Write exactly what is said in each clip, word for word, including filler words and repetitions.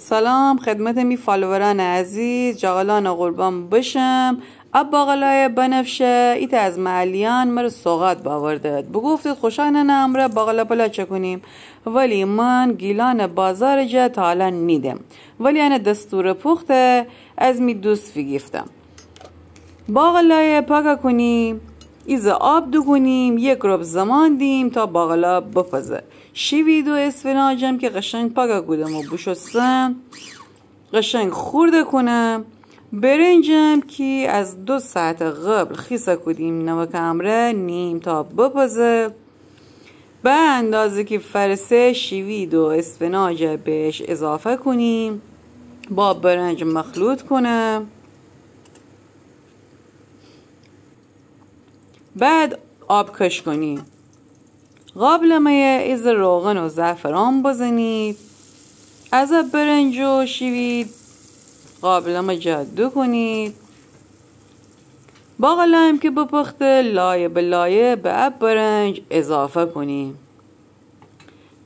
سلام خدمت می فالووران عزیز، جغلان قربان بشم. ا باقلای بنفشه ایته از محلیان مره سوغات باوردد، بگفتید خوشانن امره باقلا پلا چکونیم، ولی من گیلان بازار جا تا حالا نیدم، ولی انه دستور پخته از می دوست فیگیفتم. باقلای پاکا کونیم، ایزه آب دوکونیم، یک رب زمان دیم تا باقلا بپزه. شیوید و اسفناجم که قشنگ پاکا کودم و بشوستم، قشنگ خورده کونم. برنجم که از دو ساعت قبل خیسا کودیم نمک امره، نیم تا بپزه. به اندازه که فرسه، شیوید و اسفناج بهش اضافه کونیم، با برنج مخلوط کونم. بعد آب کش کونیم. قابلمه ایزه روغن و زعفران بزنید. از برنج و شیوید قابلمه جا دوکونید. باقلایم که بپخته، لایه به لایه به ا برنج اضافه کونیم.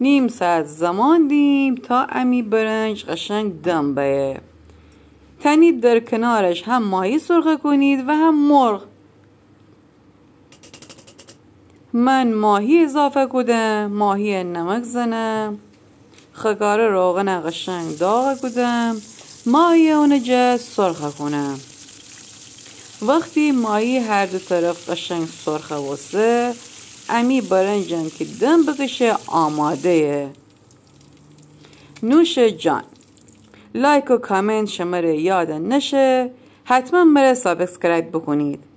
نیم ساعت زمان دیم تا امی برنج قشنگ دم بیه. تنید در کنارش هم ماهی سرخه کونید و هم مرغ. من ماهی اضافه کودم، ماهی نمک زنم، خکاره روغن قشنگ داغ کودم، ماهی اونه جا سرخه کونم. وقتی ماهی هر دو طرف قشنگ سرخه وسه، امی برنجم که دم بکشه آماده‌یه. نوش جان. لایک و کامنت شمره یاد نشه. حتما مره سابسکرایب بکنید.